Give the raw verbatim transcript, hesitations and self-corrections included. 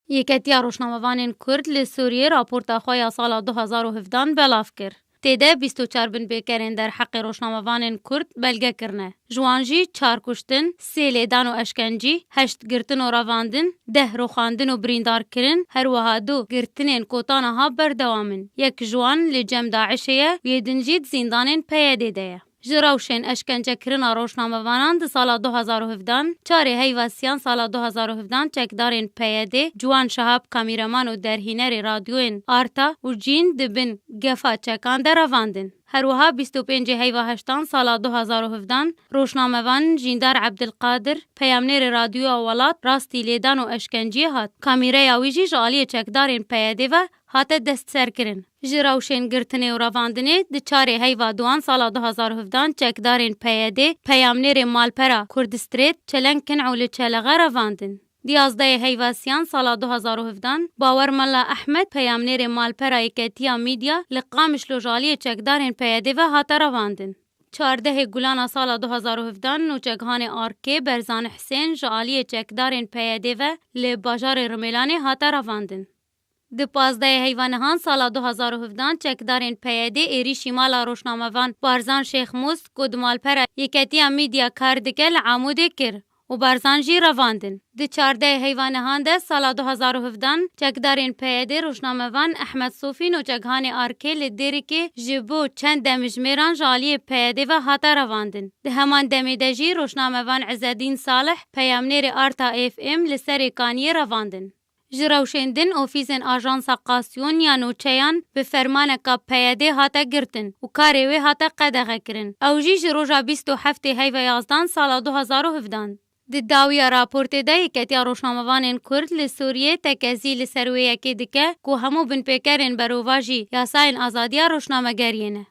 Yeketiya Rojnamevanên Kurd li Sûriyê raporta xwe ya sala du hezar û hevdehan belav kir. Tê de bîst û çar binpêkerên derheqê rojnamevanên Kurd belge kirine. Ji wan jî çar kuştin, sê lêdan û eşkencî, heşt girtin û revandin, deh rûxandin û birîndarkirin, her wiha du girtinên ku ta niha berdewam in. Yek ji wan li cem DAIŞê ye û yê din jî di zîndanên P Y D'ê de ye. Ji rewşên eşkencekirina rojnamevanan di sala du hezar û hevdehan, çarê heyva siyan sala du hezar û hevdehan çekdarên P Y D, Ciwan Şehab, kamîreman û derhînerê radyoyên Arta û Cîn di bin gefa çekan de revandin. Her wiha bîst û pêncê heyva heştan sala du hezar û hevdehan, rojnamevan Jîndar Ebdilqadir, peyamnêrê Radyoya Welat, rastî lêdan û eşkenciyê hat. Kamîreya wî jî ji aliyê çekdarên P Y D'ê ve hate destserkirin. Ji rewşên girtinê û revandinê di çarê heyva duan sala du hezar û hevdehan çekdarên P Y D, peyamnêrê malpera Kurdistrêt, çeleng kin û li Çelexe revandin. Di yazdehê heyva siyan sala du hezar û hevdehan, Bawer Mela Ehmed, peyamnêrê malpera Yeketiya Mîdya li Qamişlo ji aliyê çekdarên P Y D ve hate revandin. Çardehê Gulana sala du hezar û hevdehan, nûçeghanê Arkê Berzan Hisên ji aliyê çekdarên P Y D ve li bajarê Rimêlanê hate revandin. Di pazdehê heyva nihan sala du hezar û hevdehan çekdarên P Y D êrîşî mala rojnamevan Barzan Şêxmûs ku di malpera Yeketiya Mîdya kar dike li Amûdê kir û Barzan jî revandin. Di çardehê heyva nihan de sala du hezar û hevdehan çekdarên P Y D rojnamevan Ehmed Sofî nûçeghanê Arkê li Dêrikê ji bo çend demjimêran ji aliyê P Y D ve hate revandin. Di heman demê de jî rojnamevan Izedîn Salih, peyamnêrê Arta F M li Serê Kaniyê revandin. Ji rewşên din, ofîsên Ajansa Qasyon ya nûçeyan bi fermaneka P Y D hate girtin û karê wê hate qedexekirin. Ew jî ji roja bîst û heftê heyva yazdan sala du hezar û hevdan. Di dawiya raportê de Yeketiya Rojnamevanên Kurd li Sûriyê tekezî li ser wê yekê dike ku hemû binpêkerên berovajî yasayên azadiya rojnamegeriyê ne.